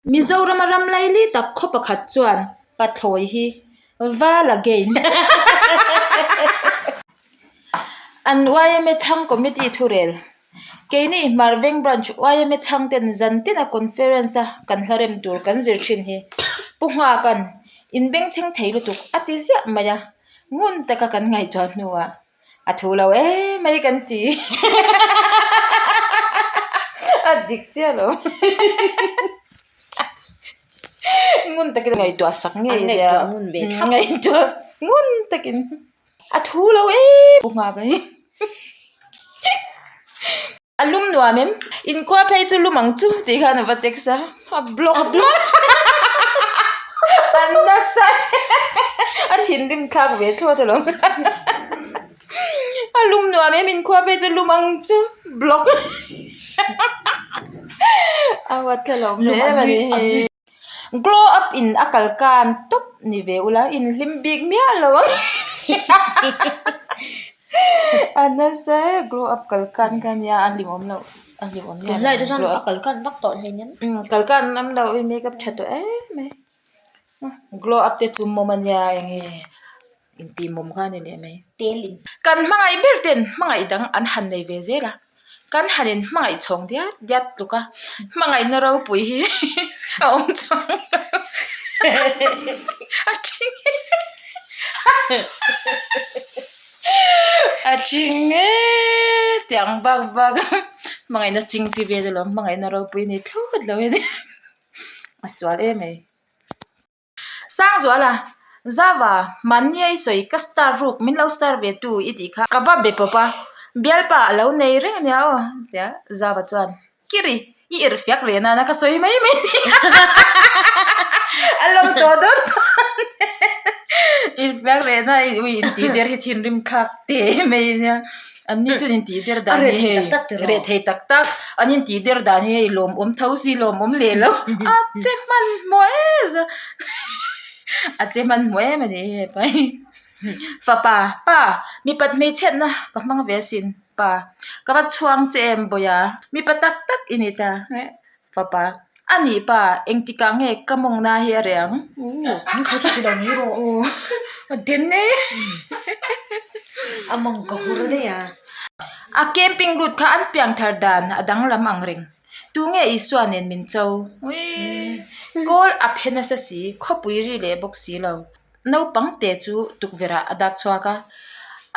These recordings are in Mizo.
Mizorama ram laili tak khaw pakhat chuan pathlawi hi Val again. An yma chhang committee thurel. Keini Hmarveng Branch yma chhang ten zan tina conference a kan hla rem tur kan zir thin hi Pu Nghaka'n inbengchheng thei lutuk a ti ziah mai a, ngun taka kan ngaihtuah hnuah A thu lo em mai kan ti. A dik chiah lo. Ngun takin ngaihtuah sak ngei An ngaihtuah ngun ve thlap. Ngaihtuah ngun takin. A thu lo em pu nghak a hi. A lum nuam em? Inkhua phei chu lum ang chu tih khan a va text a, a block A block A nasa a thinrim thlak ve thlawt alawm A lum nuam em? Inkhua phei chu lum ang chu block A huat thla lo hle a ni hi. Glow up in a kal kan tawp ni ve ula in hlim bik miah lo ang. A nasa e glow up kal kan kha nia a hlimawm loh a hlimawm miah Tunlai te chuan a kal kan vak tawh hle nia. Umm kal kan an awm loh i makeup tha tawh em mai glow up te chu mawm a nia eng nge intih mawm kha a ni leh mai. Telin. Kan hmangaih ber ten hmangaih dang an han nei ve zel a kan han in hmangaih chhawng diat diat tluk a hmangaihna ropui hi a awm chuang lo a thing a thing e tiang bak bak hmangaihna ching chi vel alawm hmangaihna ropui ni thlawt lo e a sual em mai. Sangzuala, Zava, mahni a i sawi ka star ruk min lo star ve tu i tih kha ka va be pawp a, bialpa a lo nei reng ania aw tia Zava chuan Kiri, i irh fiak ve nana ka sawi mai mai a lawm tawh dawn irh fiak ve na ui intih der hi thinrim thlak teh mai ania. An ni chuan intih der dan hi hei reh thei tak tak an intih der dan hi hei lawmawm tho si lawmawm leh lo a che hmanhmawh em a che hmanhmawh em a ni hei hepa hi fapa pa mipat hmeichhiatna ka hmang ve asin pa ka va chhuang che em bawiha mipa tak tak i ni ta Fapa, A nih pa, engtikah nge ka mawngna hi a reh ang? An kha chu ti lo mai rawh. Aw, a den e. A mawng ka hur daih a. A camping lut kha an piang thar dan a danglam ang reng. Tunge Isua nen min cho? Uii, kawl a phe nasa si, khawpui ri leh bawk si lo. Naupang te chu tukverh ah a dak chhuak a,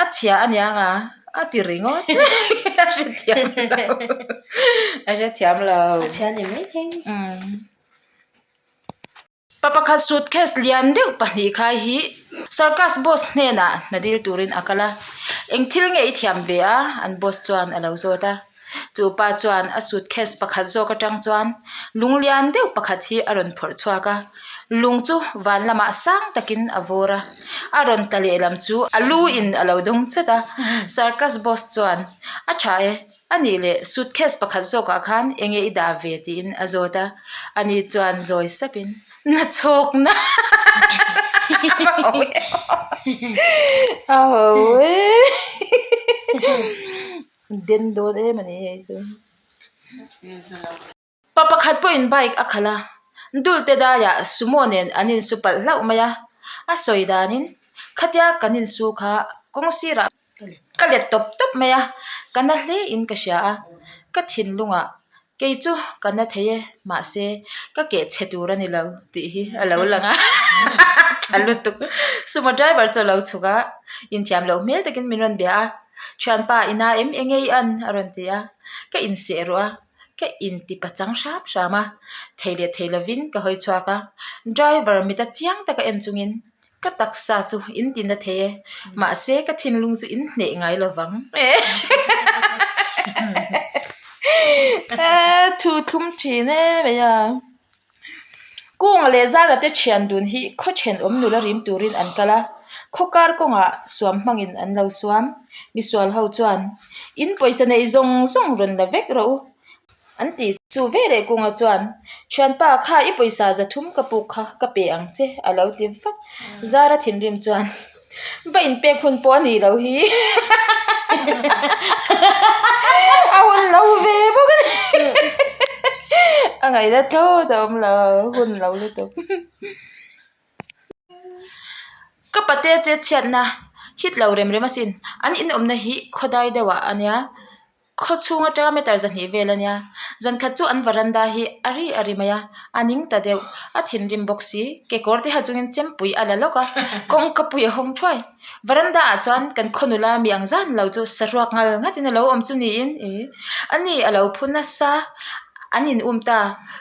a chhia a nia nga a ti ringawt a hrethiam lo a hrethiam lo. A chhia ni mai thei. Pa pakhat suitcase lian deuh pahnih khai hi circus boss hnenah hna dil turin a kal a, eng thil nge i thiam ve a an boss chuan a lo zawt a. Chu pa chuan a suitcase pakhat zawk atang chuan lung lian deuh pakhat hi a rawn phawrh chhuak a lung chu van lamah sang takin a vawr a a rawn tla lehlam chu a lu in a lo dawng chat a circus boss chuan a tha e a nih leh suitcase pakhat zawkah khan enge i dah ve tiin a zawt a ani chuan zawi sapin na chhawk na a ho e. Den dawn em a ni hei chu. Pa pakhat pawhin bike a khalh a, Dulte daiah sumo nen an insu palh hlauh mai a, a sawi danin khatia kan insu kha kawng sirah ka let tawp tawp mai a, ka na hle in ka hria a, ka thinlungah Kei chu ka na thei e, mahse ka keh chhe tur a ni lo tih hi a lo lang a, tha lutuk. Sumo driver chu a lo chhuk a, inthiam loh hmel takin min rawn bia a, thianpa i na em enge i an a rawn ti a, ka inseh ruh a, ka inti pachang hram hram a, thei leh thei lovin ka hawi chhuak a, driver mita chiang taka en chungin Ka taksa chu in ti na thei e, mahse ka thinlung chu in hneh ngai lo vang. Thu thlum thin e mai a. Kunga leh Zara te thian dun hi khaw thenawm nula rim turin an kal a, khaw kar kawngah suam hmangin an lo suam. Misual ho chuan, In pawisa neih zawng zawng rawn la vek rawh u. An ti chu ve leh Kunga chuan, Thianpa, kha i pawisa zathum ka puk kha ka pe ang che a lo ti vat. Zara thinrim chuan, Va inpek hun pawh a nih loh hi a hun lo ve bawk a ni. A ngaihna thlawt a awm lo, hun lo lutuk. Ka pate che chhiatna hit lo rem rem asin, an inawmna hi khawdai deuhah a nia. Khaw chhung atanga meter zahnih vel a nia, zan khat chu an varanda hi a ri a ri mai a, a ning ta deuh, a thinrim bawk si, kekawr te ha chungin chempui a la lawk a, kawngka pui a hawng thuai. Varanda ah chuan kan khaw nula mi ang zan lo chu saruak ngal ngat in a lo awm chu niin ih a ni a lo phu nasa, an in um ta,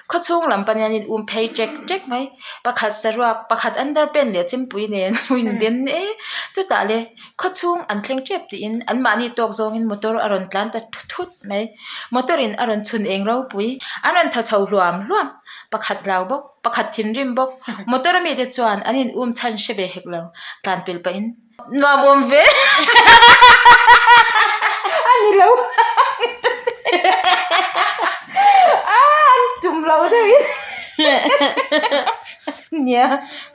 khaw chhung lam panin an in um phei ṭek ṭek mai, pakhat saruak pakhat underpant leh chempui nen a in den e, chutah le. Khaw chhung an thleng tep tiin anmahni tawk zawngin motor a rawn tlan ta thut thut mai. Motor in a rawn chhun eng ropui. An rawn thaw chho hluam hluam. Pakhat hlau bawk, pakhat thinrim bawk. Motor a mite chuan an in um chhan hre ve hek lo. Tlan pel pahin nuam awm ve a ni lo a an tum lo deuhin Nia,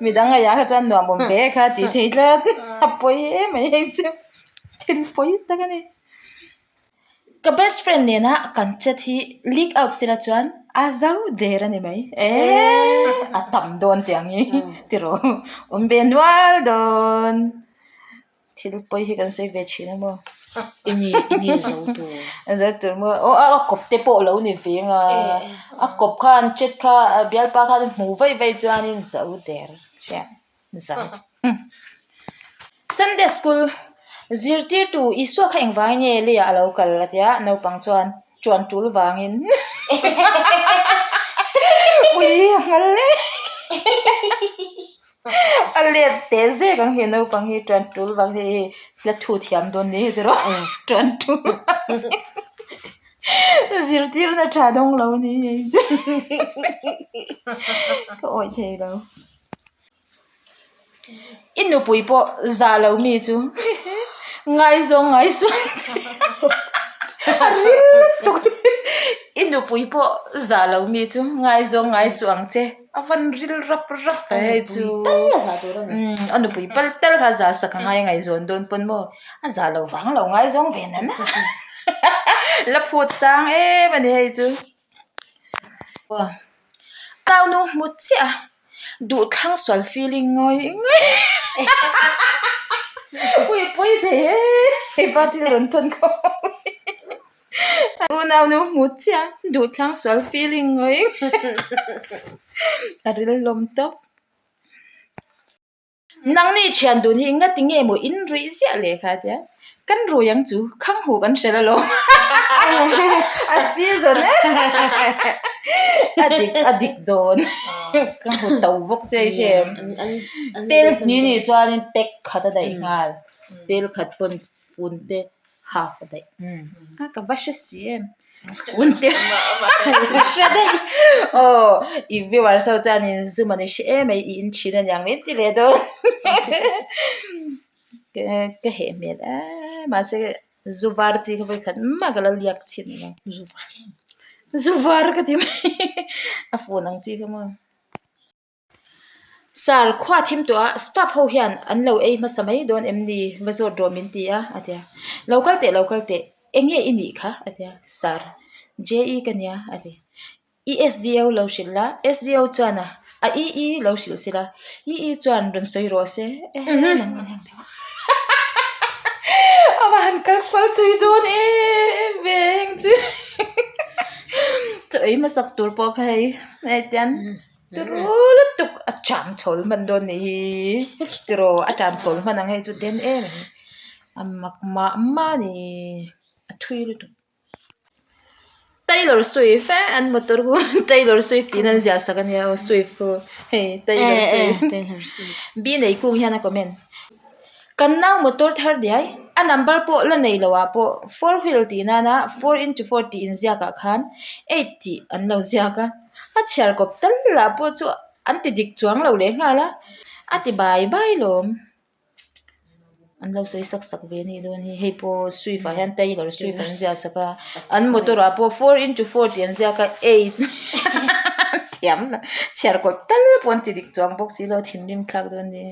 midang a kha chuan nuam awm ve kha tih thei tlat a pawi em mai hei chu thil pawi tak a ni. Ka best friend nena kan chat hi leak out sela chuan a zo der a ni mai eee a tam dawn tih ang hi tiraw awm ve nual dawn. Thil pawi hi kan sawi ve thin a maw? Enge enge zo tur? Zo tur maw? Aw a kawp te pawh lo ni ve ang a, a kawp khan chet kha a bialpa khan hmu vaih vaih chuanin zo der hriat zo. Sunday school zirtirtu Isua kha engvangin nge leiah a lo kal a tia naupang chuan chuan tul vangin ui a nghal hle. A let teh zek ang hi naupang hi ṭan ṭul vang hi hei hla thu thiam dawn ni hi tiraw ṭan ṭul zirtirna ṭha dawng lo ni hei chu ka awih thei lo i nupui pawh zah lo mi chu ngaizawng ngaisual a ril lutuk i nupui pawh zah lo mi chu ngaizawng ngaisual ang che. A van ril rap rap e hei chu a nupui pal tal kha za sak a ngai ngaihzawn dawn pawn maw a za lo vang lo ngaizawng ve nana la phut sang em a ni hei chu aw nau nu hmu chiah a duh thlang sual feeling ngawi ngawi ui pawi thei e hepa thil rawn thawn khawm. Unau nu hmu chiah duh thlang sual feeling ngawi a ril hlawm tawp. Nangni thian dun hi ngati nge maw in ruih ziah leh kha tia kan rui ang chu khang hu kan hrel alawm a season e a dik a dik dawn ka hmu to bawk se hei hre em tel hnih nih chuanin pack khat a daih nghal tel khat pawn fun te. Half a daih. A ka va hre si em. Fun te hre daih. Aw i viewers ho chuanin zoom an i hre em mai i in thin aniang min ti leh dawn. Ka heh hmel a mahse zu var chi kha vawikhat mah ka la liak chhin lo. Zu var ka ti mai a fun ang chi kha maw. Sir, khua thim tawh a, staff ho hian an lo ei hmasa mai dawn em ni? Va zawt rawh min ti a, a ti a. Lo kal teh, lo kal teh, eng nge i nih kha? a ti a. Sir, JE ka nia, a ti. I SDO lo hrilh la, SDO chuan a, a EE lo hrilh sila, EE chuan rawn sawi rawh se, Amah han kal kual tui dawn em ve heng chu. Chaw ei hmasak tur pawh kha hei hei tian turu lutuk a cham chhawl hman dawn nih hi tiraw a cham chhawl hman ang hei chu den em a ni a mak mah mah a ni a thui lutuk. Taylor Swift eh an motor khu Taylor Swift tiin an ziah sak a nia aw Swift khu hei Taylor Swift B nei kung hian a comment kan nau motor thar diai a number pawh la nei loh ah pawh four wheel tih nana four into four tih inziak ah khan eight tih an lo ziak a a chhiar kawp tal lah pawh chu an ti dik chuang lo leh nghal a a ti bai bai lawm. An lo sawi sak sak ve anih dawn hi hei pawh swift ah hian tailor swift an ziah sak a an motor ah pawh four into four tih an ziak a eight thiam lo chhiar kawlh tal pawh an ti dik chuang bawk si lo thinrim thlak dawn ni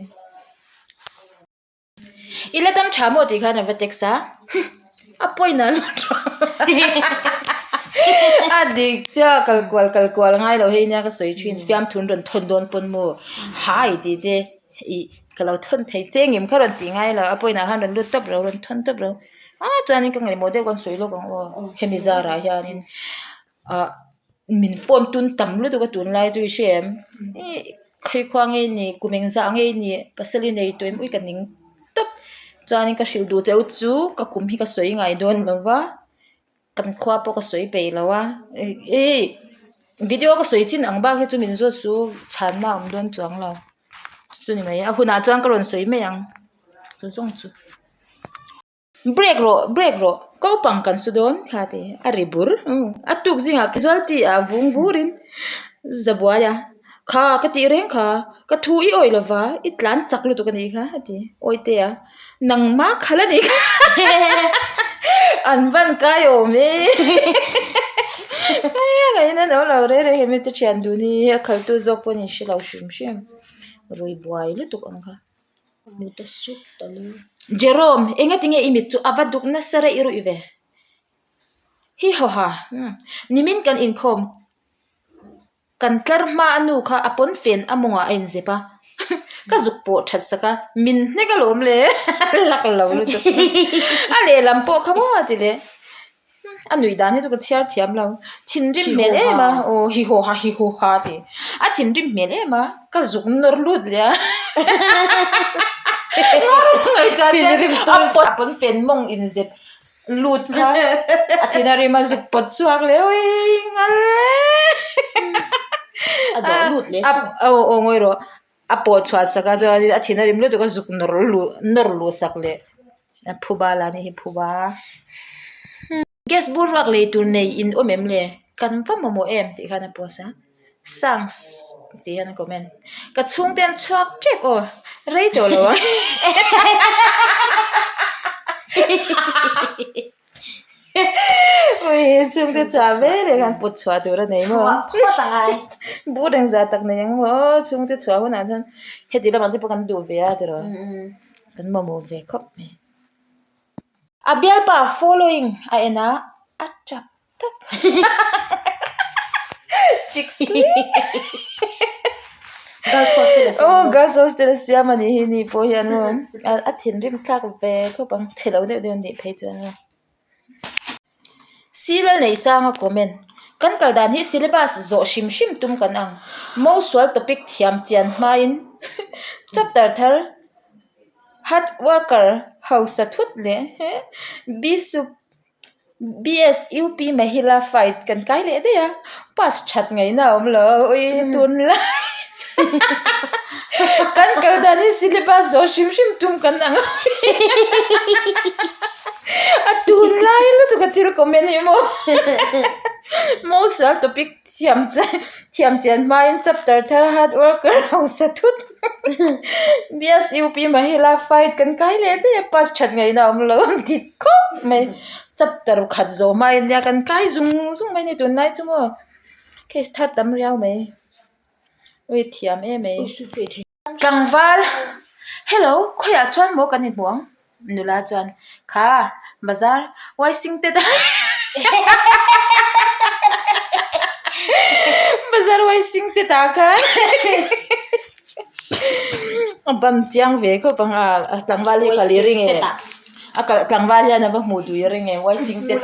i la dam tha maw tih khan a va text a a pawina a lo tha. A dik chiah kal kual kal kual ngai lo hei nia ka sawi thin fiamthun rawn thawn dawn pawn maw hai tih te ih ka lo thawn thei che ngem kha rawn tih ngai lo a point ah khan rawn lut tawp lo rawn thawn tawp lo a chuanin ka ngaihmawh deuh kan sawi lawk ang aw hemi zarah hianin ah min phone tun tam lutuk a tunlai chu i hre em ih khawikhua nge ni kum engzah nge ni pasal i nei tawh em ui ka ning tawp chuanin ka hrilh duh cheu chu ka kum hi ka sawi ngai dawn lo va kan khua pawh ka sawi peih lo a ih video ka sawi chin ang bak hi chu min zawt su chhanna a awm dawn chuang lo chu ni mai a hunah chuan ka rawn sawi mai ang chu zawng chu. Break rawh break rawh kopang kan su dawn kha ti a ri bur a tuk zingah zual tih ah vung burin zabuai a kha ka tih reng kha ka thu i awih lova i tlan chak lutuk a nih kha a ti awite a nangmah khalh a nih kha an van kai awm e ngaihna an awm lo reng reng he mite thian dun hi a khaltu zawk pawh an inhre lo hrim hrim rui buai lutuk ang kha. Jerome, engatinge i mit chu a va duk nasa rei ruih ve? Hi haw ha, nimin kan inkhawm, kan tlar hma a nu kha a pawn fen a mawngah a inzep a, ka zuk pawh that sak a, min hnek alawm le, lak lo lutuk, a lehlam pawh kha maw a ti leh. A nuih dan hi chu ka chhiar thiam lo thinrim hmel em a aw hi haw ha hi haw ha tih a thinrim hmel em a ka zuk nawr lut leh a a pawt a pawn fen mawng inzep lut kha a thin a rim a zuk pawt chhuak leh awii ngal A dawh lut leh a aw aw ngawi rawh a pawh chhuah sak a chuanin a thin a rim lutuk a zuk nawr luh nawr luh sak leh. A phuba la ni hi phuba gas bur ruak lei tur nei in awm em le kan va mamawh em tih khan a post a sangs tih hian a comment ka chhungte an chhuak tep aw rei tawh lo ang ui chhungte chah ve leh khan put chhuah tur a nei maw phawt a ngai bur engzah tak nei ang maw aw chhungte chhuah hunah chuan heti lamah te pawh kan duh ve a tiraw. Kan mamawh ve khawp mai. A bialpa following a en a, a tap tap. Chicks Girls hostel a siam Oh, girls hostel a siam a nih hi ni pawh hian maw a thinrim thlak ve khawp ang chhe lo deuh deuh a nih phei chuan maw. Sila nei sanga comment. Kan kal dan hi syllabus zawh hrim hrim tum kan ang. Mo sual topic thiam chian hmain chapter thar hard worker hausa thut leh bsup BSUP Mahila fight kan kai leh daih a, pass that ngaihna a awm lo ui tunlai kan kal dan hi syllabus zawh hrim hrim tum kan ang a. A tunlai lutuk a thil comment hi maw Mosual topic thiam thiam chian hmain chapter thar hard worker hausa thut BSUP Mahila fight kan kai leh daih a pass that ngaihna a awm lo an ti khawp mai chapter khat zawh hmain nia kan kai zung zung mai a ni tunlai chu maw case thar tam riau mai ui thiam em mai. Tlangval, Hello, khawiah chuan maw kan inhmu ang? Nula chuan, Kha, bazar, Waising te dai Bazar Waising te ta khan a bam chiang ve khawp ang a, a tlangval hi kal i ring e, a kal tlangval hian a va hmuh duh i ring e, Waising te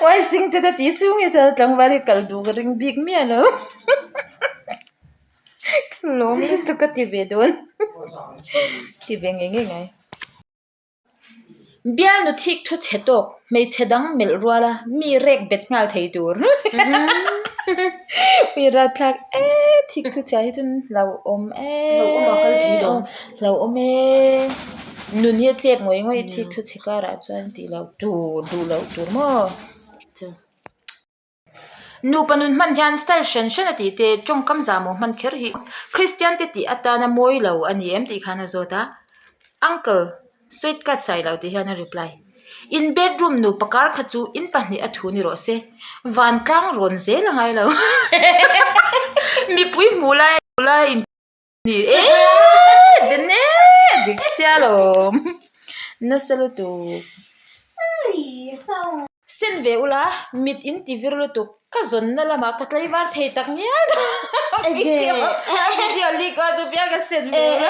Waising te ta tih chung hi chuan tlangval hi kal duh ka ring bik miah lo. Lawm lutuk ka ti ve dawn ti ve ngei ngei ngai. Bialnu thik thu chhe tawk hmeichhe dang melh rual a mi rek bet nghal thei tur mi rat thlak e thik thu chhia hi chuan hlauhawm e hlauhawm e nun hi a chep ngawih ngawih thik thu chhe karah chuan tih loh tur duh loh tur maw. Nupa nun hman hian style hran hran a tih te tawngkam zahmawh hman kher hi Kristian te tih atana mawi lo a ni em tih khan a zawt a Uncle sweet ka chai lo tih hian a reply In bedroom nupa kar kha chu in pahnih a thu ni rawh se vantlang rawn zel a ngai lo mipui hmuh lai lai in Ni e den e dik chiah alawm nasa lutuk. Sen ve ula, mit in ti vir lutuk, ka zawnna lamah ka tlaivar thei tak ngial dawn. Video video leak a duh piang ka sen ve ula.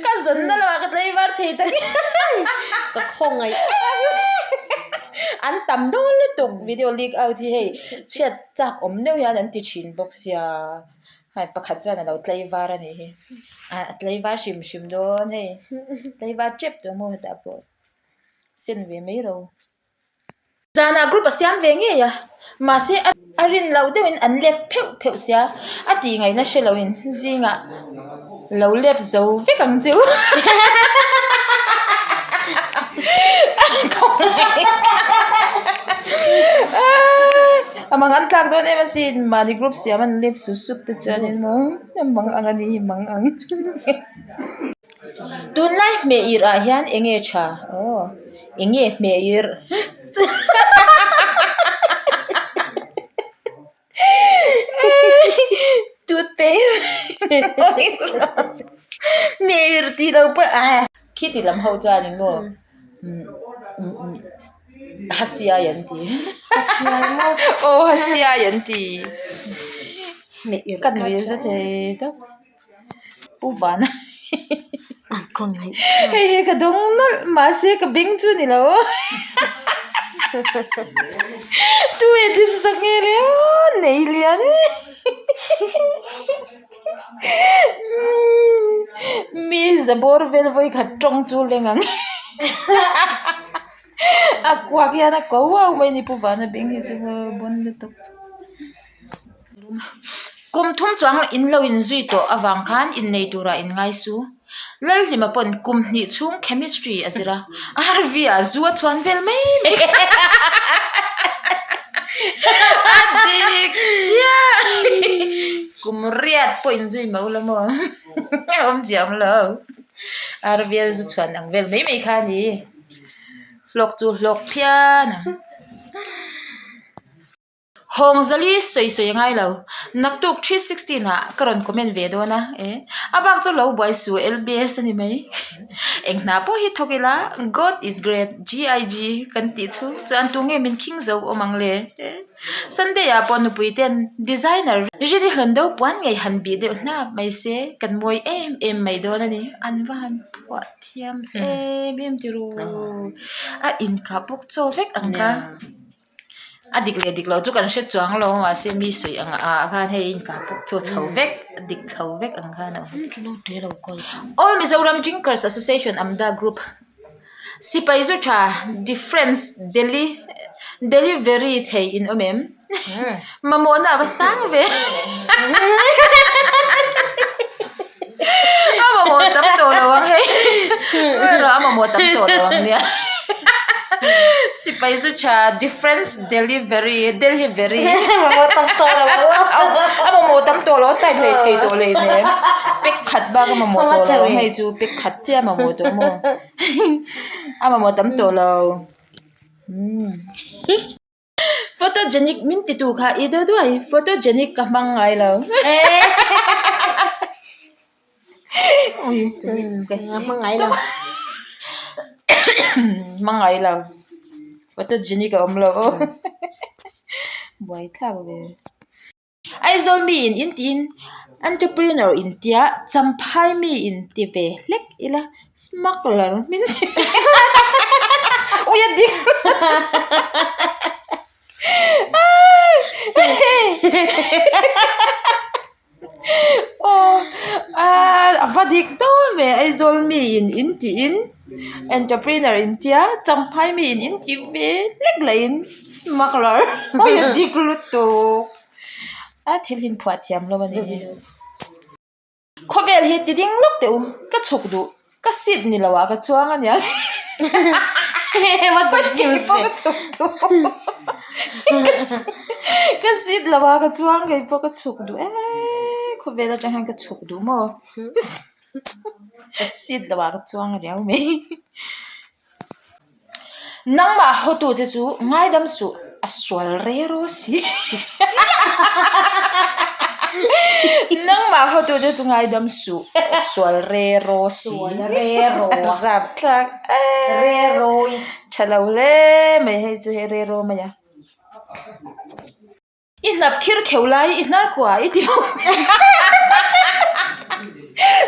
Ka zawnna lamah ka tlaivar thei tak ngial. Ka khawngaih. An tam dawn lutuk video leak out hi hei hriat chak awm deuh hian an ti thin bawk sia. Hei pakhat chuan a lo tlaivar a nih hi. A tlaivar hrim hrim dawn hei. Tlaivar tep tawh maw hetah pawh. Sen ve mai ro. Zanah group a siam ve ngei a, mahse a rin loh deuhin an left pheuh pheuh sia, a tih ngaihna hre loin zingah lo left zo vek ang chu. A mang an tlak dawn em asin, mahni group siam an left sup sup te chuanin maw a mang ang a ni hi mang ang. Tunlai hmeh irh ah hian eng nge tha aw eng nge hmeh irh toothpaste hmeh irh tih loh pawh ah khiti lam ho chuan maw hasiai an ti aw hasiai an ti ka nui za thei tawp. Pu Vana hei hi ka dawng nawlh mahse ka beng chu ni lo tu edit sak nge le aw nei lian e mi za bawr vel vawi khat tawng chu leng ang a kuak hian a ko au mai a ni Pu Vana beng hi chu bawn lutuk. Kum thum chuang in lo inzui tawh avang khan innei turah in ngai su. Lalhlima pawn kum hnih chhung chemistry a zir a, RV ah zu a chhuan vel mai mai a dik chiah. Kum riat pawh inzui mah ula maw a awmzia awm lo. RV a zu chhuan ang vel mai mai kha a ni. Hlawk chu hlawk phian ang. Hawng zali sawi sawi a ngai lo. Naktuk 3:16 ah ka rawn comment ve dawn a e. A bak chu lo buai su LBS a ni mai. Eng hna pawh hi thawk ila God is great GIG kan tih chhung chuan tunge min khing zo awm ang le e. Sunday ah pawh nupui ten designer Ridi hlawn do puan ngei han bih deuh hnap mai se kan mawi em em mai dawn a ni. An va han phuah thiam em em ti ru. A inkah bawk chaw vek ang kha. A dik leh dik loh chu kan hre chuang lo a mahse mi sawi ang ah khan hei inkah pawh chu a chho vek a dik chho vek ang khan a awm. All Mizoram Drinkers Association Amda Group sipai zu tha difference deli delivery thei in awm em mamawhna a va sang ve a mamawh tam tawh lo ang hei a mamawh tam tawh lo ang nia. Sipai zu tha difference delivery delivery Mamawh tam tawh lo a mamawh tam tawh lo a type hlei thei tawh leh hmel pack khat bak a mamawh tawh lo hei chu pack khat chiah a mamawh tawh maw a mamawh tam tawh lo umm. Photogenic min ti tu kha i deuh duai photogenic ka hmang ngai lo. Hmang ngai lo. Hmang ngai lo. Photogenic a awm lo aw. Buai thlak ve. Aizawl mi in in tiin entrepreneur in tia champhai mi in ti ve hlek ila smuggler min ti ve ui a dik aw a va dik dawn ve Aizawl mi in in tiin entrepreneur in tia champhai mi in in ti ve hlek lah in smuggler ui a dik lutuk a thil hi inphuah thiam lo a nih hi khawvel hi ti ding lawk teh u ka chhuk duh ka seat ni lo ah ka chuang a nia keipawh ka chhuk duh ka seat lo ah ka chuang keipawh ka chhuk duh eee khawvel atang hian ka chhuk duh maw seat lo ah ka chuang a riau mai. Nangmah hotu che chu ngaidam suh a sual re ro si. Nangmah. Nangmah hawtute chu ngaidam suh. Sual re ro si. Sual re ro. Rapthlak ee. Re roi. Tha lo hle mai hei chu hei re ro mai a. I hnap khir kheuh lai i hnar kua i ti bo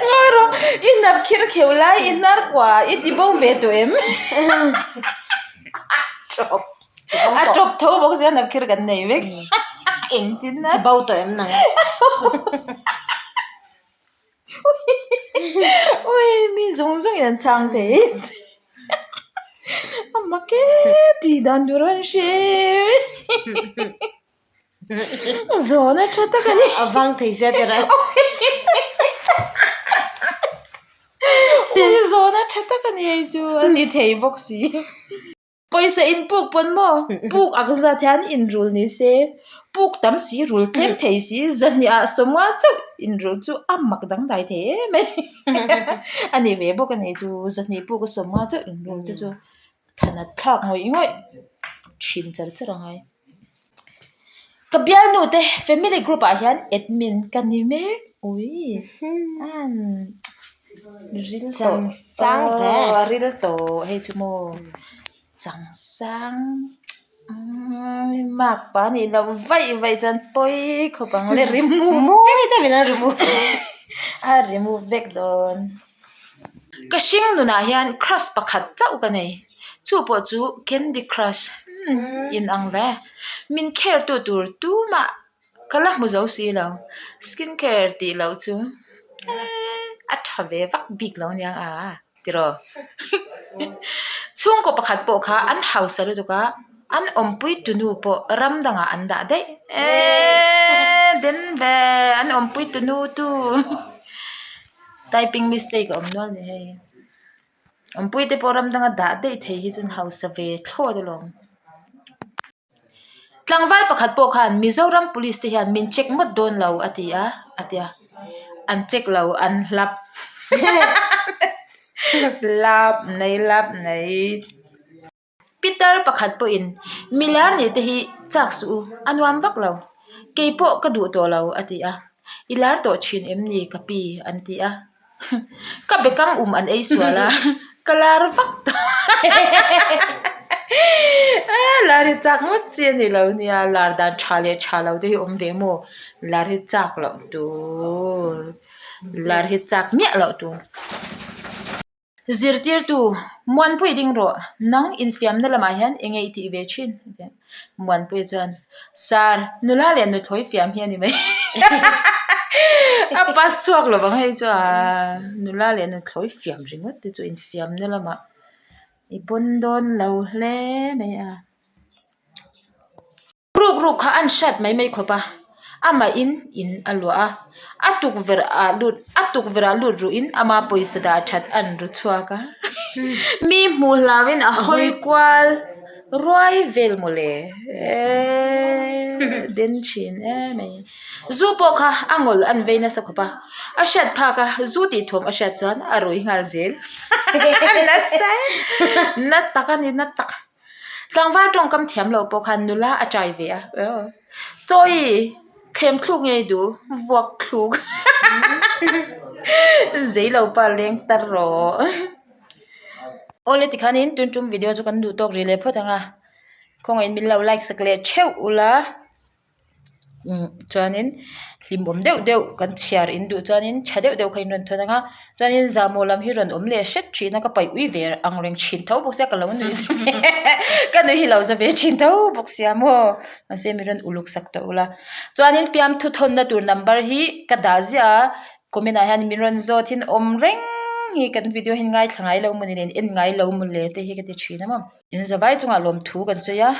Ngawi rawh i hnap khir kheuh lai i hnar kua i ti bo ve tawh em? A tawp tho bawk sia hnap khir kan nei vek engtin a Ti bo tawh em nang? Ui mi zawng zawng in an chhang thei a mak e tih dan tur an hre zawhna tha tak a ni a vang thei sia tih rai ui zawhna tha tak a ni hei chu a ni thei bawk si. Pawisa in puk pawn maw? Puk ak zat hian inrul ni se, puk tam si rul tlem thei si, zahnih ah sawmnga chauh inrul chu a mak dangdai thei em mai. A ni ve bawk a ni chu, zahnih puk a sawmnga chauh inrul te chu thanat thlak ngawih ngawih thin char char a ngai. Ka bialnu te family group ah hian admin ka ni mek ui ril tawh aw ril tawh hei chu maw changsang mark pa nih loh vaih vaih chuan pawi khawp ang le remove a remove vek dawn ka hring nunah hian crush pakhat chauh ka nei. Chu pawh chu Candy Crush in ang ve. Min care tu tur tumah ka la hmu zo si lo. Skin care tih loh chu a tha ve vak bik lo aniang a tiraw. Chhungkaw pakhat pawh kha an hausa lutuk a, an awmpui tunu pawh ram dangah an dah daih. Eeee den ve an awmpui tunu tu. Typing mistake a awm nual ni hei. Awmpuite pawh ram danga dah daih thei hi chuan hausa ve thlawt alawm. Tlangval pakhat pawh khan Mizoram Police te hian min check ngawt dawn lo a ti a, a ti a. An check lo, an hlap. Lap nei lap nei. Pitar pakhat pawhin milar nih te hi chak suh u, a nuam vak lo. Kei pawh ka duh tawh lo a ti a. I lar tawh thin em ni ka pi an ti a. Ka bekang um an ei sual a, ka lar vak tawh. Lar hi chak ngawt chi a ni lo nia, lar dan tha leh tha lo te hi awm ve maw? Lar hi chak loh tur, lar hi chak miah loh tur. Zirtirtu, Muanpui ding rawh, nang infiamna lamah hian eng nge i tih ve thin? a ti a. Muanpui chuan, Sir, nula leh nuthlawi fiam hi a ni mai. A pass chhuak lo vang hei chu a, nula leh nuthlawi fiam ringawt te chu infiamna lamah i pawn dawn lo hle mai a. Ruk ruk kha an hriat mai mai khawp a, amah in in a luah a, a tukverh ah lut a tukverh ah lut ruh in ama pawisa dah that an ru chhuak a, mi hmuh hlau in a hawi kual ruai vel mawle eeee den thin em mai. Zu pawh kha a ngawl an vei nasa khawp a, a hriat phak a zu tih thuam a hriat chuan a rui nghal zel nasa na tak a ni na tak. Tlangval tawngkam thiam loh pawh khan nula a chai ve a, Chawi thlem thluk ngei duh, vuak thluk zei lo pa leng tar rawh. Awle tikhanin tun tum video chu kan duh tawk rih leh phawt ang a, khawngaihin min lo like sak leh theuh ula. Umm chuanin hlimawm deuh deuh kan chhiar in duh chuanin tha deuh deuh kha in rawn thawn ang a chuanin zahmawh lam hi rawn awm leh hret thin a ka paih ui ve ang reng thin tho bawk sia ka lo nui za ve ka nui hi lo za ve thin tho bawk sia maw mahse mi rawn uluk sak tawh ula chuanin fiamthu thawnna tur number hi ka dah ziah a comment ah hian min rawn zawt hin awm reng hi kan video hi ngaithla ngai lo maw ni nen en ngai lo maw le te hi ka ti thin a maw in zavai chungah lawmthu kan sawi a.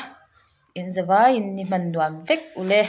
In zavaiin ni hman nuam vek ule.